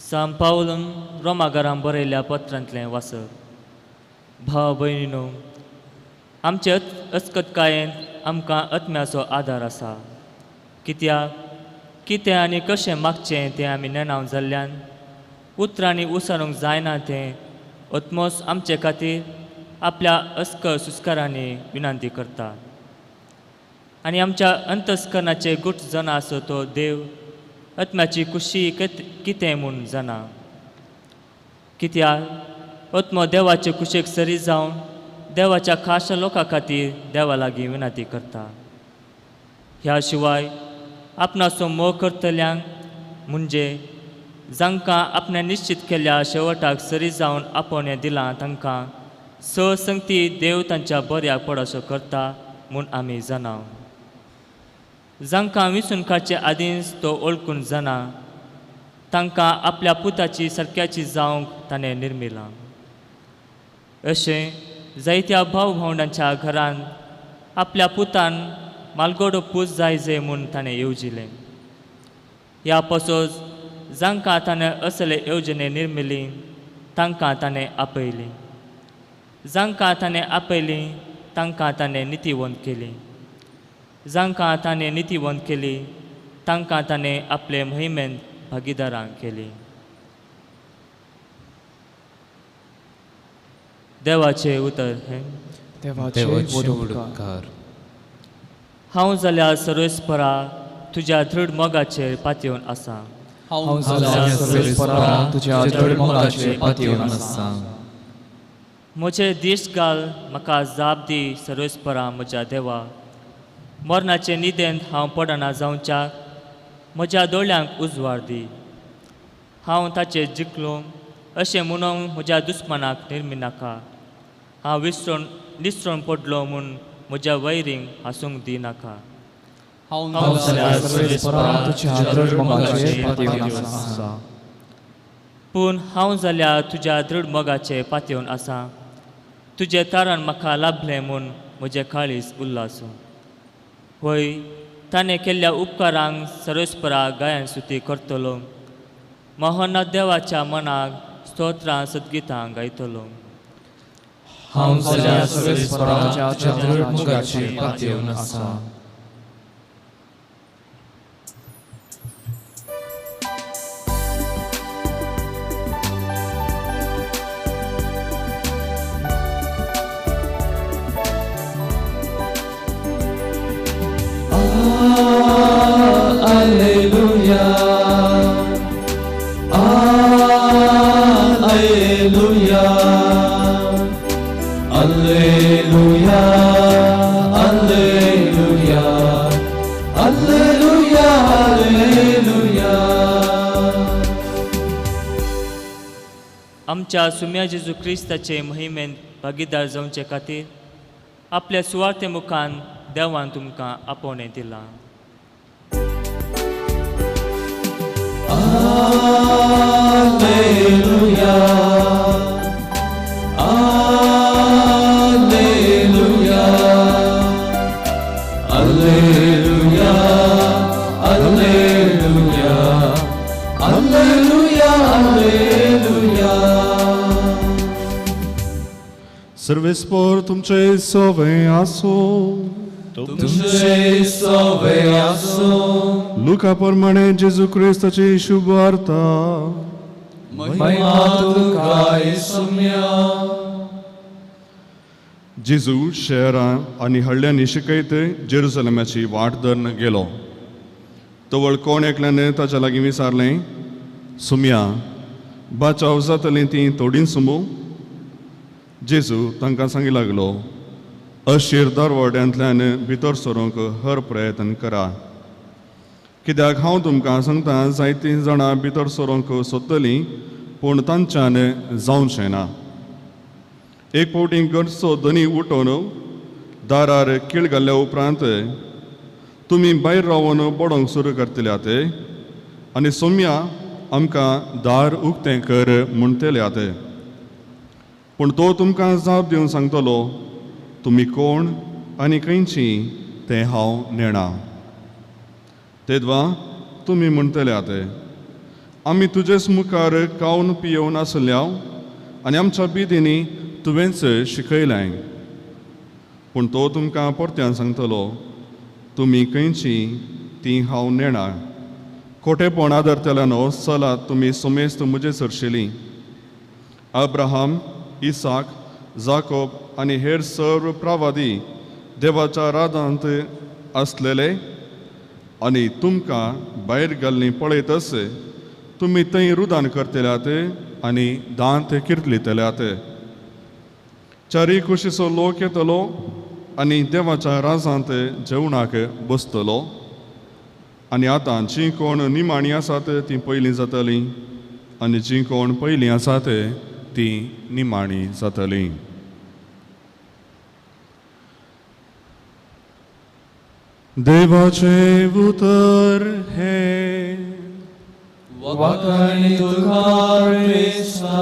सांत पावलान रोमागारां बरयल्ल्या पत्रांतलें वाचप. भाव भयणीनो, आमचे अचकतकायेंत आमकां आत्म्याचो आदार आसा. कित्याक कितें आनी कशें मागचें तें आमी नेणाव जाल्ल्यान उतरांनी उसारूंक जायना तें आत्मोस आमचे खातीर आपल्या अस्कर सुस्कारांनी विनंती करता. आनी आमच्या अंतस्करणाचे गुट जाणा आसो तो देव आत्म्याची खुशी कितें म्हूण जाणा. कित्याक आत्मो देवाचे कुशेक सरी जावन देवाच्या खास लोकां खातीर देवा लागीं विनंती करता. ह्या शिवाय आपणाचो मोग करतल्यांक म्हणजे जांकां आपणें निश्चित केल्ल्या शेवटाक सरी जावन आपोवणें दिलां तांकां स संगती देव तांच्या बऱ्याक पडसो करता म्हूण आमी जाणा. जांकां विसून काडचे आदींच तो वळखून जाणा तांकां आपल्या पुताची सारक्याची जावंक ताणें निर्मिलां. अशें जायत्या भाव भावंडांच्या घरांत आपल्या पुतान मालगोडो पूत जाय जाय म्हूण ताणें येवजिलें. ह्या पसोच जांकां ताणें असले येवजणे निर्मिली तांकां ताणें आपयली. जांकां ताणें आपयली तांकां ताणें नितीवंत केली. जांकां ताणें नितीवंत केली तांकां ताणें आपले मोहिमेंत भागीदारां केली. देवाचें उतर हें. देवाचे उपकार. हांव जाल्यार सर्वेस्परा तुज्या दृढ मोगाचेर पातयेवन आसा. हांव जाल्यार सर्वेस्परा तुज्या दृढ मोगाचेर पातयेवन आसा. म्हजे दीस घाल म्हाका जाप दी सर्वेस्परा म्हज्या देवा. मरणाचे निदेंत हांव पडना जावच्याक म्हज्या दोळ्यांक उजवाड दी. हांव ताचेर जिखलो अशें म्हणूंक म्हज्या दुस्मानाक निर्मिनाका. हांव विसरून निसरून पडलो म्हूण म्हज्या वैरींक हांसूंक दिनाका. हांव जाल्यार सर्वेस्परा तुज्या दृढ मोगाचेर पातयेवन आसा. पूण हांव जाल्यार तुज्या दृढ मोगाचेर पातयेवन आसा. तुजें तारण म्हाका लाभलें म्हूण म्हजें काळीज उल्लासूं. होय ताणें केल्ल्या उपकारांक सर्वेस्परा गायन स्तुती करतलो. मोहना देवाच्या मनाक स्तोत्रां सद्गितां गायतलो. हांव जाल्यार सर्वेस्परा तुज्या दृढ मोगाचेर पातयेवन आसा. Alleluia, Alleluia, Alleluia, Alleluia, Alleluia, Alleluia. आमच्या सुम्या जेजू क्रिस्ताचे मोहिमेंत भागीदार जावचे खातीर आपल्या सुवार्थे मुखान देवान तुमकां आपोवणें दिलां. Alleluia, Alleluia, Alleluia, Alleluia, Alleluia, Alleluia. सर्वेस्पर तुमचे सवे आसो. तुमचे सवे आसो. लुका प्रमाणे जेजू क्रिस्ताची शुभ वार्ता. महिमा तुका येसुम्या. जेजू शहरां आनी हळ्यांनी शिकयत जेरुसलेमाची वाट धरून गेलो. तवळ कोण एकल्यान ताच्या लागीं विचारलें, सुम्या बाचाव जातलीं तीं थोडीं सुमू. जेजू तांकां सांगी लागलो, अशीर दरवड्यांतल्यान भितर सरूंक हर प्रयत्न करा. कित्याक हांव तुमकां सांगता, जायतीं जाणां भितर सरूंक सोदतलीं पूण तांच्यान जावचें ना. एक फावटी घरचो धनी उठोवन दारार कीळ घाल्ल्या उपरांत तुमी भायर रावन बडोवंक सुरू करतल्यात आनी सोम्या आमकां दार उक्तें कर म्हणटल्यात. पूण तो तुमकां जाप दिवन सांगतलो, तुमी कोण आनी खंयची तें हांव नेणा. तेदवा तुमी म्हणटल्यात, आमी तुजेच मुखार खावन पियोवन आसल्या आनी आमच्या बिदींनी तुवेंच शिकयलें. पूण तो तुमकां परत्यान सांगतलो, तुमी खंयची ती हांव नेणा. खोटेपण आदरतल्यानो, चलात तुमी समेस्त म्हजे सरशिली. अब्राहम, इसाक, जाकोब आनी हेर सर्व प्रवादी देवाच्या राजांत आसलेले आनी तुमकां भायर घाल्लीं पळयतच तुमी थंय रुदान करतल्यात आनी दांत किर्तलितल्यात. चारी कुशीचो लोक येतलो आनी देवाच्या राजांत जेवणाक बसतलो. आनी आतां जीं कोण निमाणी आसात तीं पयलीं जातलीं आनी जीं कोण पयलीं आसात तीं निमाणी जातलीं. देवाचें उतर हें. वाखाणी तुका क्रिस्ता.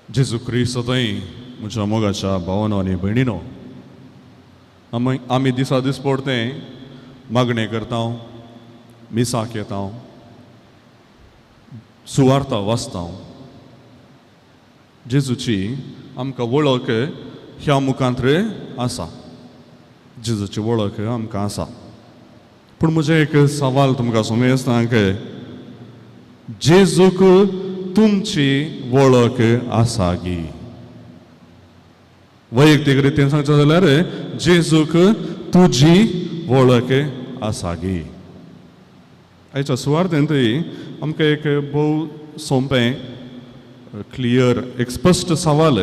जेजू क्रिस्त थंय म्हज्या मोगाच्या भावानो आनी भयणीनो, आमी दिसा दीस पडतें मागणें करता, मिसाक येता, सुवार्ता वाचता. जेजूची आमकां वळख ह्या मुखांत आसा, जेजूची वळख आमकां आसा. पूण म्हजें एक सवाल तुमकां समेस्तांक, जेजूक तुमची वळख आसा गी? वैयक्तीक रितीन सांगचें जाल्यार जेजूक तुजी वळख आसा गी? आयच्या सुवार्थेंतूय आमकां एक भोव सोंपें, क्लियर, एक स्पश्ट सवाल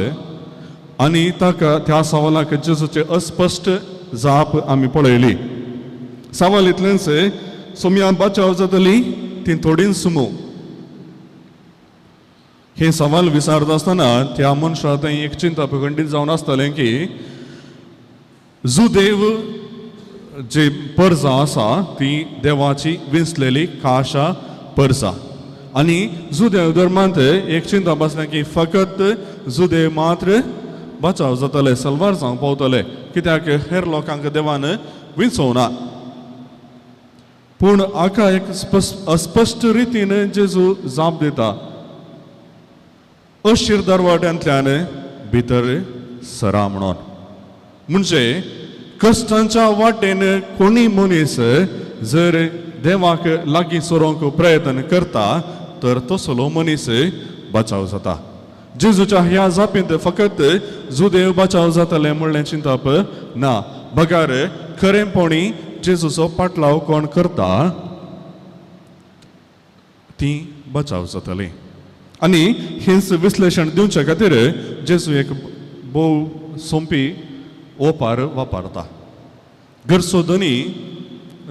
आनी ताका त्या सवालाक जेजूची अस्पश्ट जाप आमी पळयली. सवाल इतलेंच, सोम्या बचाव जातली ती थोडीच सुमो. हें सवाल विचारता आसतना त्या मनशा थंय एक चिंता खंडीत जावन आसतालें की जुदेव जी परजा आसा ती देवाची विंचलेली खाशा परजा आनी जुदेव धर्मांत एक चिंता बसलें की फकत जुदेव मात्र बचाव जातले, सलवार जावंक पावतले, कित्याक हेर लोकांक देवान विंचोवना. पूण हाका एक अस्पश्ट रितीन जेजू जाप दिता, अशीर दरवाट्यांतल्यान भितर सरा म्हणून. म्हणजे कश्टांच्या वाटेन कोणी मनीस जर देवाक लागीं सरोंक प्रयत्न करता तर तसलो मनीस बचाव जाता. जेजूच्या ह्या जापींत फकत जुदेव बचाव जातले म्हणलें चिंतप ना, बगर खरेंपणी जेजूचो पाटलाव कोण करता ती बचाव जातली. आनी हेंच विश्लेशण दिवचे खातीर जेजू एक भोव सोंपी ओपार वापरता. घरचो धनी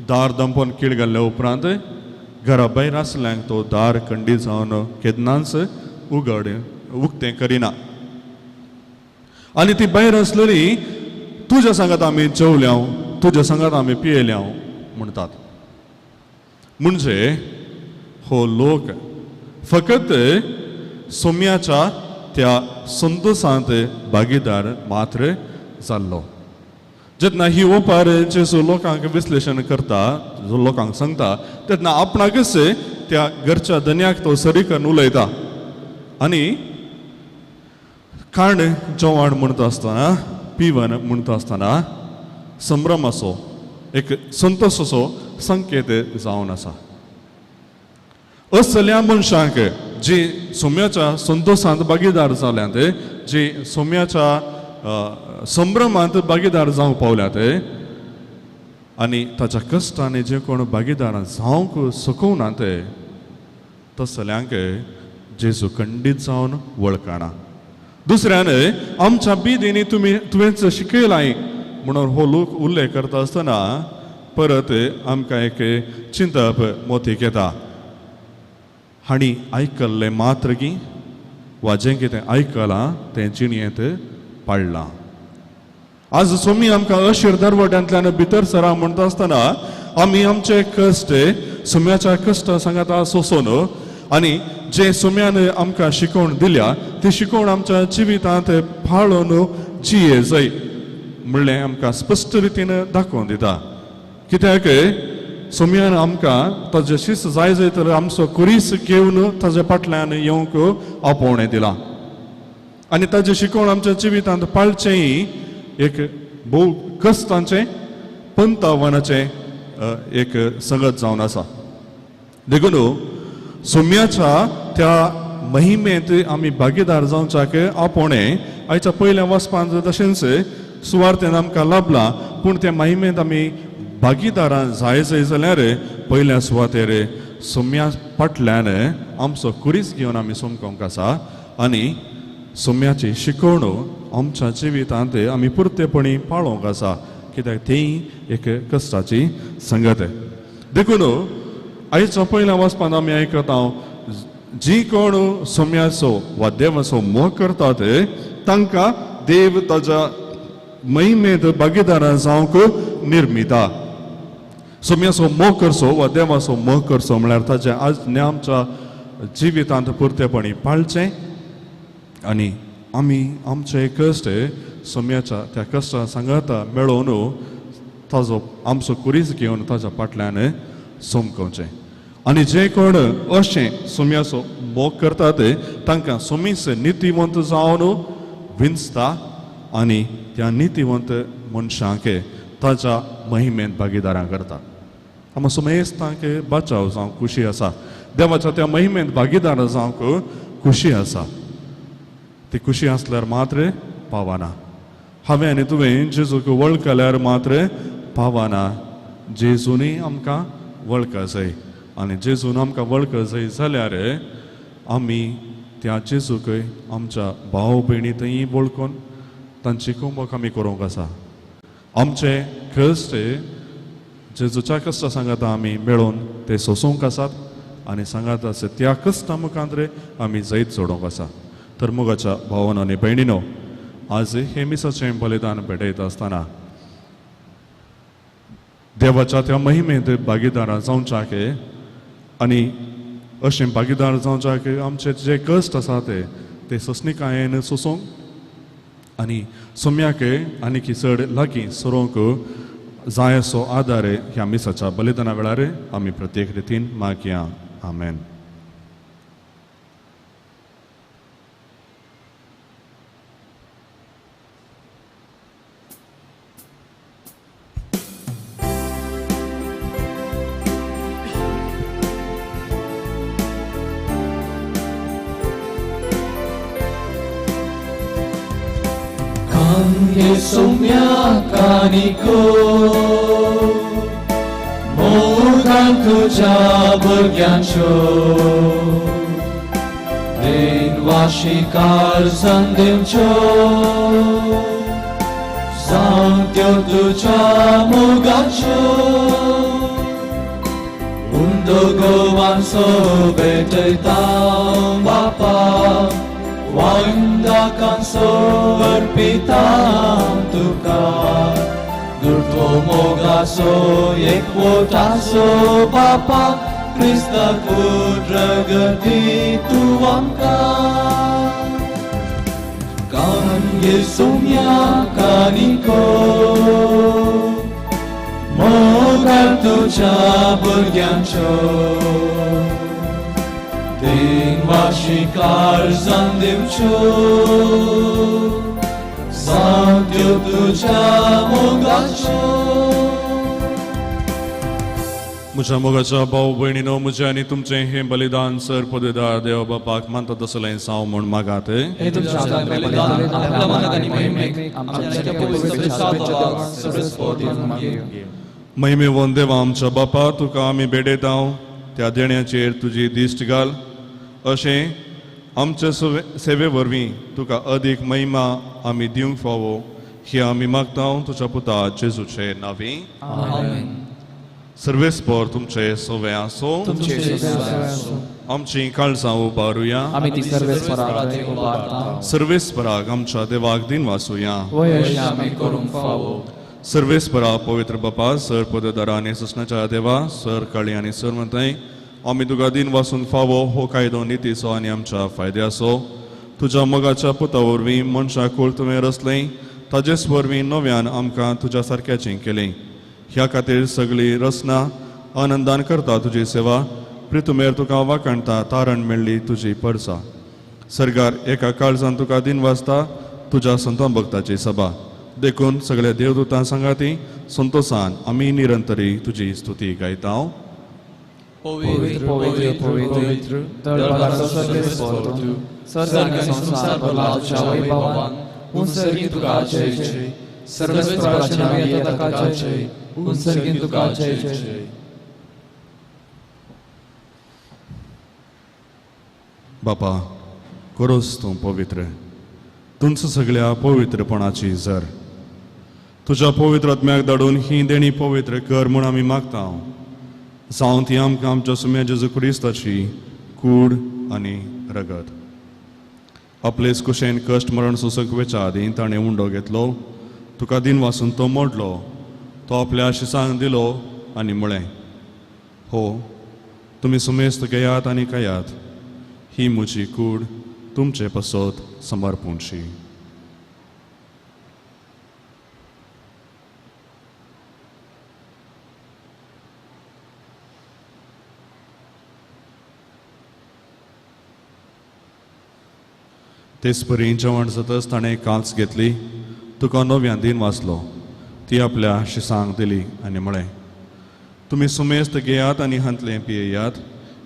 दार दंपोन कीळ घाल्ल्या उपरांत घरा भायर आसल्यांक तो दार खंडीत जावन केन्नाच उगड उक्तें करिना. आनी ती भायर आसलेली तुज्या सांगात आमी जेवल्या, तुज्या सांगात आमी पियेल्या म्हणटात. म्हणजे हो लोक फकत सोम्याच्या त्या संतोशांत भागीदार मात्र जाल्लो. जेन्ना ही ओपार जेजू लोकांक विश्लेशण करता, जो लोकांक सांगता, तेन्ना आपणाकच त्या घरच्या धनयाक तो सरी करून उलयता. आनी खाण जेवण म्हणटा आसतना, पिवन म्हणटा आसतना संभ्रमाचो एक संतोशाचो संकेत जावन आसा. असल्या मनशांक जी सोम्याच्या संतोशांत भागीदार जाल्यात, जी सोम्याच्या संभ्रमांत भागीदार जावंक पावल्यात आनी ताच्या कश्टांनी जे कोण भागीदार जावंक शकना ते तसल्यांक जेजू खंडीत जावन वळखना. दुसऱ्यान आमच्या बिदींनी तुवेंच शिकयलां म्हणून हो लोक उल्लेख करता आसतना परत आमकां एक चिंतप मोतीक येता. हांणी आयकल्लें मात्र गी वा जें कितें आयकलां तें जिणेंत पाडलां. आज सोमी आमकां अशीर दरवट्यांतल्यान भितर सरा म्हणटा आसतना आमी आमचे कश्ट सोम्याच्या कश्टा सांगाता सोंसून आनी जे सोम्यान आमकां शिकवण दिल्या ती शिकवण आमच्या जिवितांत पाळून जिये जाय म्हणलें आमकां स्पश्ट रितीन दाखोवन दिता. कित्याक सोम्यान आमकां ताजे शिस्त जाय जाय तर आमचो कुरीस घेवन ताजे फाटल्यान येवंक आपोवणें दिलां आनी ताजें शिकवण आमच्या जिवितांत पाळचेंय एक भोव कश्टांचें पंतावनाचें एक संगत जावन आसा. देखून सोम्याच्या त्या महिमेंत आमी भागीदार जावच्याक आपोवणें आयच्या पयल्या वचपांत तशेंच सुवार्थेन आमकां लाभलां, पूण त्या महिमेंत आमी भागीदारां जाय जाय जाल्यार पयल्या सुवातेर सोम्या फाटल्यान आमचो कुरीस घेवन आमी सोमकोंक आसा आनी सोम्याची शिकवण आमच्या जिवितांत आमी पुरतेपणी पाळोवंक आसा, कित्याक ती एक कश्टाची संगत. देखून आयच्या पयल्या वचपांत आमी आयकता जी कोण सोम्याचो वा देवाचो मोग करतात तांकां देव ताज्या महिमेंत भागीदारां जावंक निर्मिता. सोम्याचो मोग करचो वा देवाचो मोग करचो म्हळ्यार ताजें आज्ञा आमच्या जिवितांत पुरतेपणी पाळचें आनी आमी आमचे कश्ट सोम्याच्या त्या कश्टा सांगाता मेळोवन ताजो आमचो कुरीस घेवन ताज्या फाटल्यान सोमकोवचें. आनी जे कोण अशें सोम्याचो मोग करतात तांकां सोमीस नितीवंत जावन विंचता आनी त्या नितीवंत मनशांक ताज्या महिमेंत भागीदारां करता. आमकां सोमेस्तांक बचाव जावंक खुशी आसा, देवाच्या त्या महिमेंत भागीदार जावंक खुशी आसा. ती खुशी आसल्यार मात्र पावना. हांवें आनी तुवें जेजूक वळखल्यार मात्र पावना, जेजूनय आमकां वळख जाय आनी जेजून आमकां वळख जाय जाल्यार आमी त्या जेजूकय आमच्या भाव भयणी थंय वळखून तांची कुमक आमी करूंक आसा. आमचे कश्ट जेजूच्या कश्टा सांगाता आमी मेळोवन ते सोसूंक आसात आनी सांगात आसा त्या कश्टा मुखांत आमी जैत जोडूंक आसा. तर मोगाच्या भावान आनी भयणीनो, आज हे मिसाचें बलिदान भेटयता आसतना देवाच्या त्या महिमेंत भागीदारां जावच्याक आनी अशें भागीदार जावच्याक आमचे जे कश्ट आसा ते सोंसणिकायेन सोसूंक आनी सोम्याक आनीक चड लागीं सरोवंक जाय असो आदार ह्या मिसाच्या बलिदाना वेळार आमी प्रत्येक रितीन मागया. आमेन. Soumya kaniko मोगान तुझ्या भुरग्यांच्यो रेनवाशी काळजान दिवच्यो जावं त्यो तुझ्या मोगाच्यो उंदो गोवांचो भेटयता बापा वांदाकांचो अर्पिता तुका दुर्तो मोगाचो एकवटाचो बापा क्रिस्ता कुद्रगती तूं आमकां कांगे सोम्या कानिको मोगान तुझ्या भुरग्यांच्यो देवाशी काळजान दिवच्यो जावं त्यो तुझ्या मोगाच्यो. म्हज्या मोगाच्या भाव भयणीनो, म्हजें आनी तुमचें हें बलिदान सर पदवेदार देव बापाक मानता तसलें जावं म्हूण मागात. महिमेवन देवा आमच्या बापा, तुका आमी भेटयता त्या देण्याचेर तुजी दिश्ट घाल, अशें आमचे सेवे वरवीं तुका अदीक महिमा आमी दिवंक फावो ही आमी मागता तुज्या पुता जेजूचे नांवी. सर्वेस्पर तुमचे सवे आसो. आमची काळजां उबारुया. सर्वेस्पराक आमच्या देवाक दिन वाचुया. सर्वेस्परा पवित्र बापा, सर पददारा आनी सुसनाच्या देवा, सर काळी आनी सर म्हणताय आमी तुका दिन वासून फावो हो कायदो नितीचो आनी आमच्या फायद्याचो. तुज्या मोगाच्या पुता वरवीं मनशाक कूळ तुवें रचलें, ताजेच वरवीं नव्यान आमकां तुज्या सारक्याचें केलें. ह्या खातीर सगळी रचना आनंदान करता तुजी सेवा प्रितुमेर तुका वाखाणता तारण मेळ्ळी तुजी परसा सरकार एका काळजान तुका दिन वाजता तुज्या संतां भक्ताची सभा देखून सगळ्या देवदूतां सांगाती संतोसान आमी निरंतरी तुजी स्तुती गायता. पवित्र पवित्र पवित्र दरबाराचो सर्वेस्पर तूं स्वर्ग आनी संवसार भरला तुज्या वैभवान. उंसर्गीं तुका जय जय. सर्वेस्पराचें नांव येता ताका जय. उंसर्गीं तुका जय जय. बापा करोस तूं पवित्र तुमचं सगळ्या पवित्रपणाची जर तुज्या पवित्र आत्म्याक धाडून ही देणी पवित्र कर म्हूण आमी मागता. जावं ती आमकां आमच्या सुम्या जेजू क्रिस्ताची कूड आनी रगत. आपलेच कुशेन कश्ट मरण सोंसूंक वेच्या आदीं ताणें उंडो घेतलो, तुका दिन वासून तो मोडलो, तो आपल्या शिसांक दिलो आनी म्हळें, हो तुमी सुमेस्त घेयात आनी खायात, ही म्हजी कूड तुमचे पासत समर्पूणशी. तेच परी जेवण जातच ताणें कांच घेतली, तुका नव्यान दिन वाचलो, ती आपल्या शिसांक दिली आनी म्हळें, तुमी सुमेस्त घेयात आनी हांतलें पियेयात,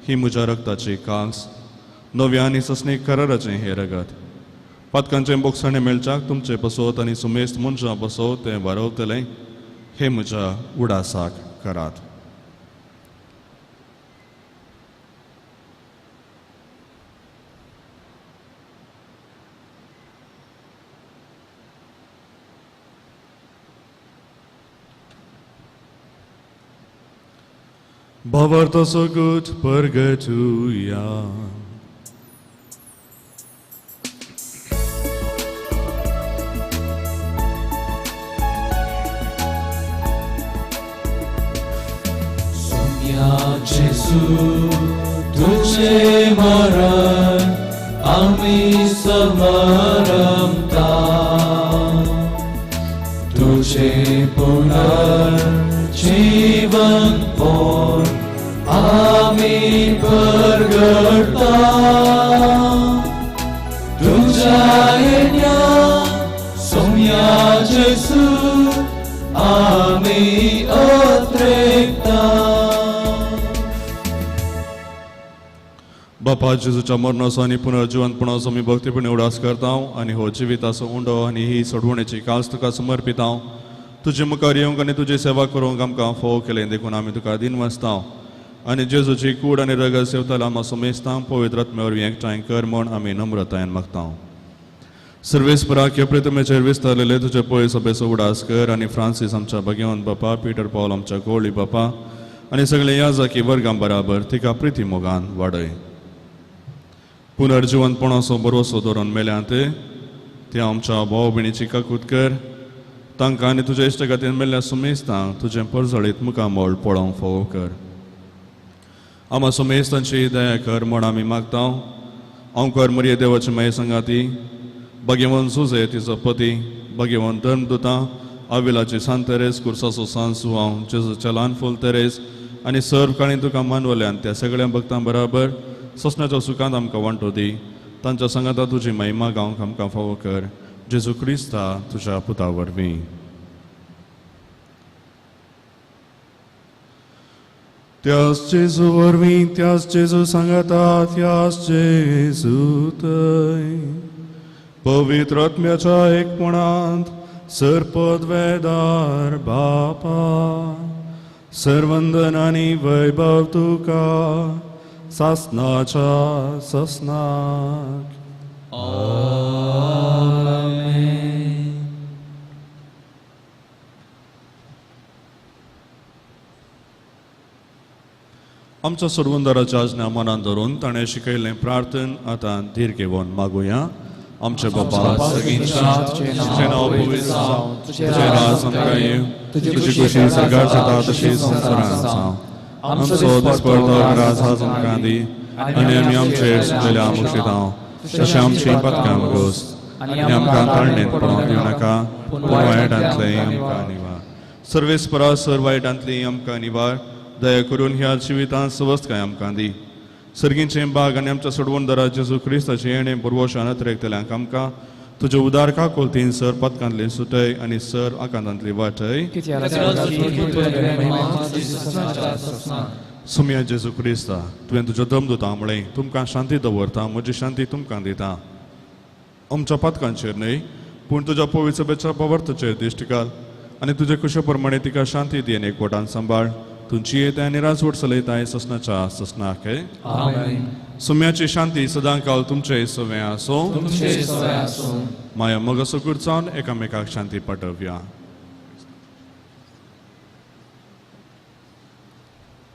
ही म्हज्या रक्ताची कांस, नव्या आनी ससणीक कराराचें हें रगत. पातकांचें बोगसाणें मेळच्याक तुमचें पसोत आनी सुमेस्त मनशां पसोत तें वारवतलें, हें म्हज्या उडासाक करात. भावार्थ सगट परगटुया. जेसू तुझे मरण आमी समरमता, तुझे पुनर्जीवन पोर आमी परगटता. तुझ्या येण्या सोम्या जेसू आमी अत्रेकता. बापा जेजूच्या मरणाचो आनी पुनर्जिवंतपणाचो आमी भक्तीपणी उडास करता आनी हो जिविताचो उंडो आनी ही सोडवणेची कास तुका समर्पिता. तुजे मुखार येवंक आनी तुजी सेवा करूंक आमकां फोव केलें देखून आमी तुका दिन वाचता आनी जेजूची कूड आनी रगत सेवताला आमकां सुमेस्तां पवित्र आत्म्या वरवीं एकठांय कर म्हूण आमी नम्रतायेन मागता. सर्वेस्पराक ह्या प्रतिमेचेर विस्तारलेले तुजे पळय सभेचो उडास कर आनी फ्रांसीस आमच्या भगेवन बापा, पिटर पावल आमच्या गोळी बापा आनी सगळे याजाकी वर्गां बराबर तिका प्रिती मोगान वाडय. पुनर्जिवंतपणाचो भरवसो दवरून मेल्यांत ते आमच्या भाव भयणीची काकूत कर, तांकां आनी तुज्या इश्टगातीन मेल्ल्या सुमेस्तांक तुजें परजळीत मुखामळ पळोवंक फावो कर. आमा सुमेस्तांची दया कर म्हूण आमी मागता. अंकर मरिये देवाची माये सांगाती, भाग्यवंत सुजे तिचो पती, भाग्यवंत धर्मदुतां, आविलाची सांत तेरेस, कुर्साचो सांत सुवांव, जेजू चलान फूल तेरेस आनी सर्व काणी तुका मानवल्यान त्या सगळ्या भक्तां बराबर सोसण्याच्या सुखांत आमकां वांटो दी. तांच्या सांगाता तुजी महिमा गावंक आमकां फावो कर, जेजू क्रिस्ता तुज्या पुता वरवीं. त्यास जेजू वरवीं, त्यास जेजू सांगाता, त्यास जेजू थंय पवित्र आत्म्याच्या एकपणांत सर्पद्वेदार बापा सर्वंदन आनी वैभव तुका सासनाच्या सासनाक. आमेन. आमच्या सोडवणदाराच्या आज्ञा मनान धरून ताणें शिकयल्लें प्रार्थन आतां धीर घेवन मागुया. आमचे बापा तुजें नांव पवित्र जावं, तुजें राज आमकां येवं, तुजी खुशी सरकार जाता तशी संवसारांत जावं. आमचो दिसपडतो राज आज आमकां दी आनी आमी आमचेर सुकलेल्या मुक्षितां तशें आमची पातकां गोस आनी आमकां ताळणेंत पडोवंक दिवं नाका, पूण वायटांतलें आमकां निवार. सर्वेस्परा सर वायटांतली आमकां निवार, दया करून ह्या जिवितांत सवस्तकाय आमकां दी. सर्गींचें बाग आनी आमच्या सोडवणदारा जेजू क्रिस्ताचें येणें पुर्वशान अतिरेकतल्यांक आमकां तुज्या उदार काकोलतीन सर पदकांतली सुटय आनी सर आकांतांतली वाटय. सुमया जेजू क्रिस्ता, तुवें तुज्यो दमदुतां म्हळें, तुमकां शांती दवरता, म्हजी शांती तुमकां दिता. आमच्या पातकांचेर न्हय पूण तुज्या पवित्र सभेच्या पवर्तचेर दिश्ट घाल आनी तुजे कुशे प्रमाणे तिका शांती दी आनी एकवटान सांबाळ. तुमची येताय आनी राजवट चलयताय ससनाच्या ससनाक. सुम्याची शांती सदां काल तुमचे सवें आसूं. माया मग सुकूर जावन एकामेकाक शांती पाठोवया.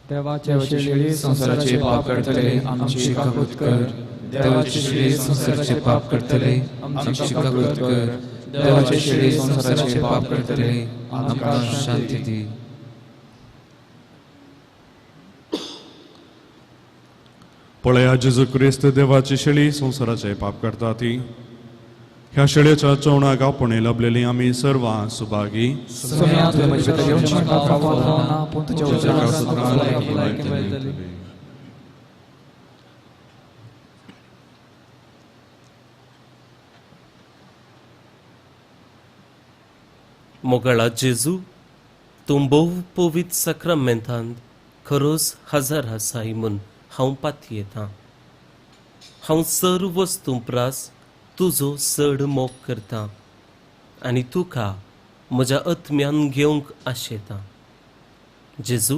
देवाचे शिळी संवसाराचे पाप करतले आमची काकूत कर. देवाचे शिळी संवसाराचे पाप करतले आमची काकूत कर. देवाचे शिळी संवसाराचे पाप करतले आमकां शांती दी. पळया जेजू क्रिस्त देवाची शेळी संवसाराचे पाप करता ती. ह्या शेळेच्या चवणाक आपोवणें लभलेली आमी सर्वां सुभागी. मोगळा जेजू, तूं भोव पवित्र साक्रामेंतांत खरोच हजार आसाय म्हूण हांव पातयेतां. हांव सर्व वस्तूं प्रास तुजो चड मोग करता आनी तुका म्हज्या आत्म्यान घेवंक आशेतां. जेजू,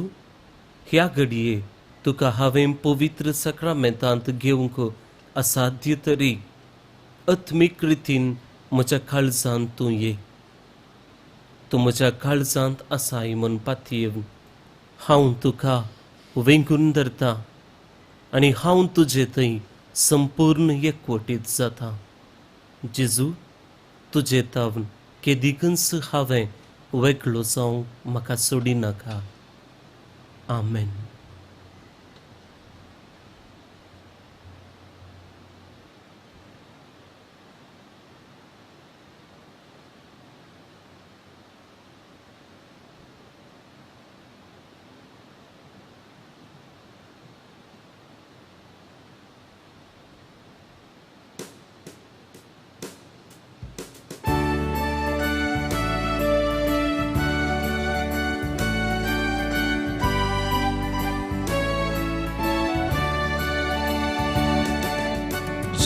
ह्या घडये तुका हांवें पवित्र साक्रामेंतांत घेवंक असाध्य तरी आत्मीक रितीन म्हज्या काळजांत तूं ये. तूं म्हज्या काळजांत आसाय म्हूण पातयेवन हांव तुका वेंगून धरता आनी हांव तुजे थंय संपूर्ण एकवटीत जाता. जेजू, तुजे तावन केदिकूच हांवें वेगळो जावंक म्हाका सोडिनाका. आमेन.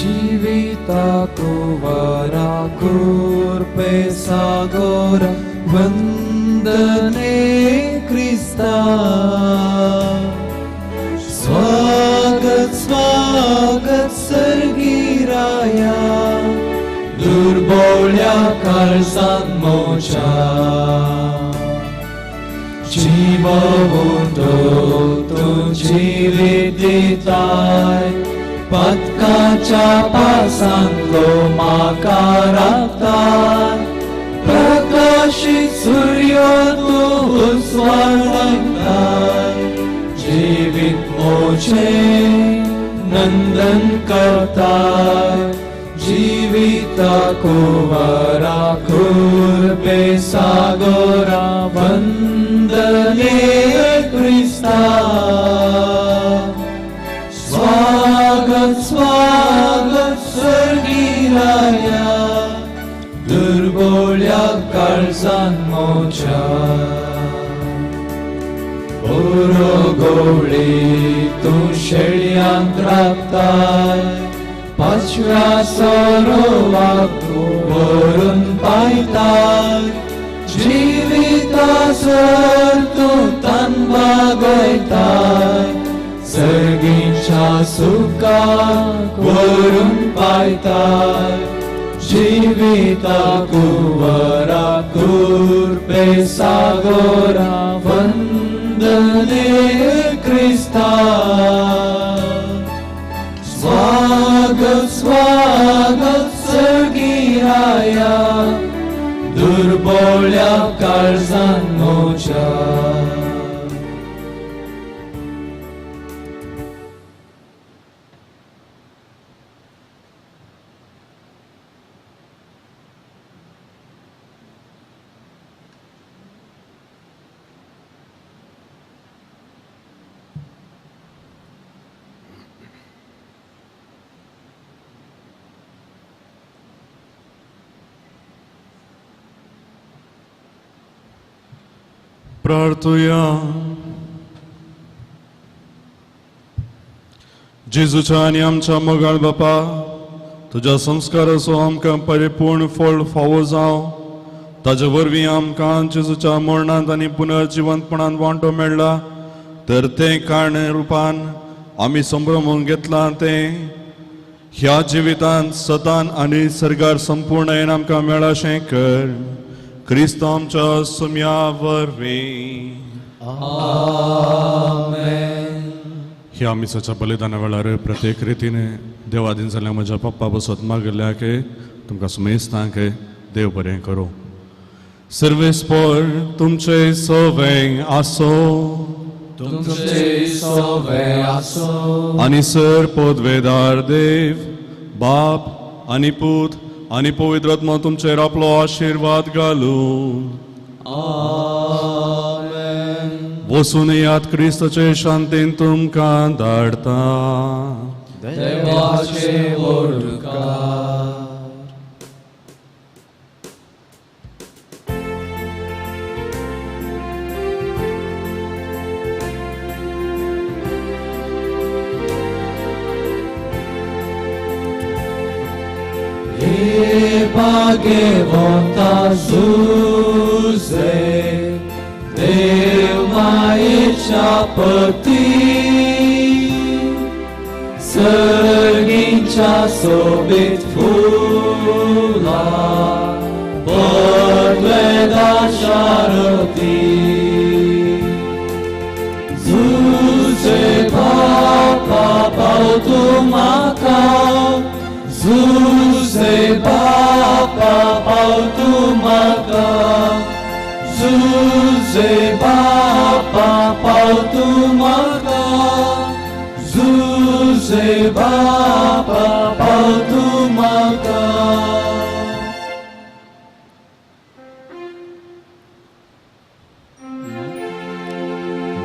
Jivita kurpe sagora vandane Krista. Swagat swagat sargiraya durbolya kalsan mocha. Jivavuto tu jivititay पदकाच्या पासांतलो म्हाका राखताय. प्रकाशित सूर्य तूं उजवाडायताय. जिवीत मोचें नंदन करताय. जिविता कुंवरा कुर्बे सागोरा वंदने क्रिस्ता. स्वागत स्वागत सर्गिराया दुर्बोळ्या काळजान मोच्या. बरो गवळी तूं शेळयांत राखताय. पांचव्या सरोवाक तूं व्हरून पायताय. जिविता सर तूं तान बागयताय. सर्गीच्या सुखाक व्हरून पायताय. जिविता कुंवरा कुर्बे सागोरा वंदने क्रिस्ता. स्वागत स्वागत सर्गिराया दुर्बोळ्या काळजान मोच्या. प्रार्थुया. जेजूच्या आनी आमच्या मोगाळ बापा, तुज्या संस्काराचो आमकां परिपूर्ण फळ फावो जावं. ताजे वरवीं आमकां जेजूच्या मरणांत आनी पुनर्जिवंतपणांत वांटो मेळ्ळा, तर तें काण रुपान आमी संभ्रमून घेतलां तें ह्या जिवितांत सतान आनी सर्गार संपूर्ण आमकां मेळाशें कर. क्रिस्त आमच्या सुम्या वरवीं. ह्या मिसाच्या बलिदाना वेळार प्रत्येक रितीने देवादीन जाल्यार म्हज्या पप्पा बसत मागिल्ल्याक तुमकां सुमेस्तांक देव बरें करूं. सर्वेस्पोर तुमचे सवें आसो, तुमचे सवें आसो. आनी सर पदवेदार देव बाप आनी पूत आनी पवित्र आत्मा तुमचेर आपलो आशिर्वाद घालूं. आमेन. वसून याद क्रिस्ताचे शांतीन तुमकां धाडटा. देवाचे व्हडकार. भाग्यवंता जुझे देव मायेच्या पती, सर्गींच्या सोबीत फुला पदवेदाच्या रती. जुझे बापा पाव तूं म्हाका, जुझे बापा पाव तूं म्हाका, जुझे बापा पाव तूं म्हाका, जुझे बापा पाव तूं म्हाका.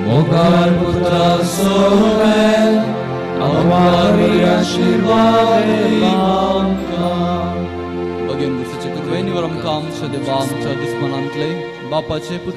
मोगाळ पुत्रा सोवे आवारी आशीर्वाद आमकां. बगेन वर्साचे कृपेन आमकां आमच्या देवा आमच्या दुस्मनांतले बापाचे पुता